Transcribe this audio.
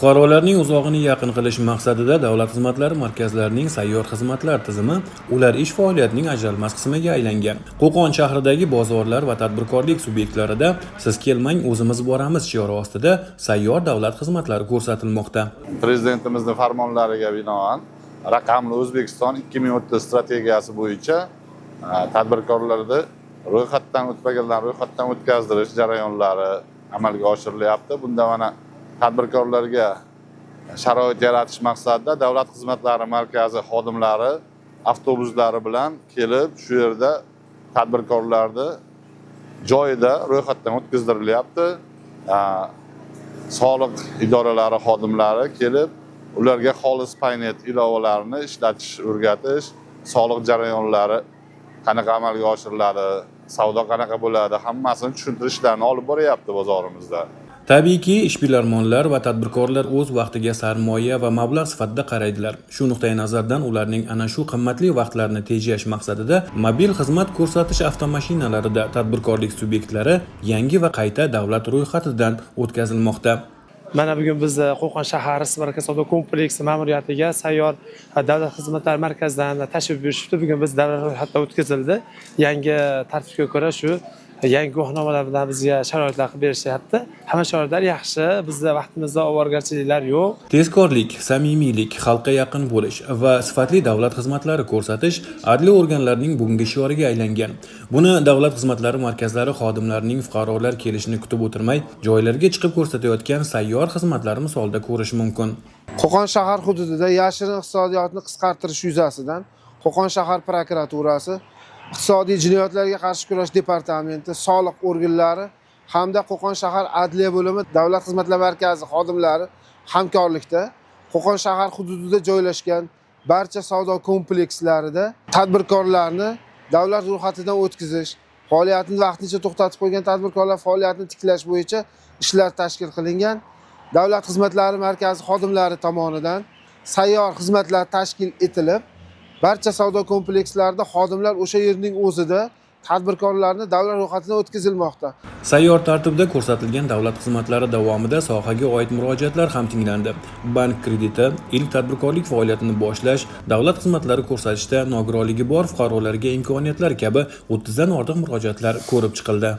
Fuqarolarning uzog'ini yaqin qilish maqsadida davlat xizmatlari markazlarining sayyor xizmatlar tizimi ular ish faoliyatining ajralmas qismiga aylangan. Qo'qon shahridagi bozorlar va tadbirkorlik subyektlarida "Siz kelmang, o'zimiz boramiz" shiori ostida sayyor davlat xizmatlari ko'rsatilmoqda. Prezidentimizni farmonlariga binoan "Raqamli O'zbekiston 2030" strategiyasi bo'yicha tadbirkorlarni ro'yxatdan o'tmaganlarni ro'yxatdan o'tkazdirish jarayonlari amalga oshirilyapti. Bunda mana tadbirkorlarga sharoit yaratish maqsadida davlat xizmatlari markazi xodimlari avtobuslari bilan kelib, shu yerda tadbirkorlarni joyida ro'yxatdan o'tkazdirilyapti. Soliq idoralari xodimlari kelib, ularga Xolis Paynet ilovalarini ishlatish, o'rgatish, soliq jarayonlari qanaqa amalga oshiriladi, savdo qanaqa bo'ladi, hammasini tushuntirish ishlarini olib boryapti bozorimizda. Tabiiyki, ishbilarmonlar va tadbirkorlar o'z vaqtiga sarmoya va mablag' sifatida qaraydilar. Shu nuqtai nazardan ularning ana shu qimmatli vaqtlarini tejash maqsadida mobil xizmat ko'rsatish avtomashinalarida tadbirkorlik subyektlari yangi va qayta davlat ro'yxatidan o'tkazilmoqda. Mana bugun biz Qo'qon shahar Sparka savdo kompleksi ma'muriyatiga sayyor davlat xizmatlari markazidan tashrif buyurishibdi. Bugun biz davlat ro'yxatidan o'tkazildi. Yangi tartibga ko'ra shu yangi guvohnomalar bilan bizga sharoitlar qilib berishyapti. Hamma sharoitlar yaxshi, bizda vaqtimizda ovoragarchiliklar yo'q. Tezkorlik, samimiylik, xalqqa yaqin bo'lish va sifatli davlat xizmatlari ko'rsatish adliya organlarining bugungi shioriga aylangan. Buni davlat xizmatlari markazlari xodimlarining fuqarolar kelishini kutib o'tirmay, joylarga chiqib ko'rsatayotgan sayyor xizmatlari misolida ko'rish mumkin. Qo'qon shahar hududida yashirin iqtisodiyotni qisqartirish yuzasidan Qo'qon shahar prokuraturasi, Iqtisodiy jinoyatlarga qarshi kurash departamenti, soliq organlari hamda Qo'qon shahar adliya bo'limi, davlat xizmatlari markazi xodimlari hamkorlikda Qo'qon shahar hududida joylashgan barcha savdo komplekslarida tadbirkorlarni davlat ro'yxatidan o'tkazish, faoliyatini vaqtincha to'xtatib qo'ygan tadbirkorlar faoliyatini tiklash bo'yicha ishlar tashkil qilingan. Davlat xizmatlari markazi xodimlari tomonidan sayyor xizmatlar tashkil etilib, barcha savdo komplekslarida xodimlar o'sha yerning o'zida tadbirkorlarni davlat ro'yxatidan o'tkazilmoqda. Sayyor tartibda ko'rsatilgan davlat xizmatlari davomida sohaga oid murojaatlar ham tinglandi. Bank krediti, ilk tadbirkorlik faoliyatini boshlash, davlat xizmatlari ko'rsatishda nogironligi bor fuqarolarga imkoniyatlar kabi 30 dan ortiq murojaatlar ko'rib chiqildi.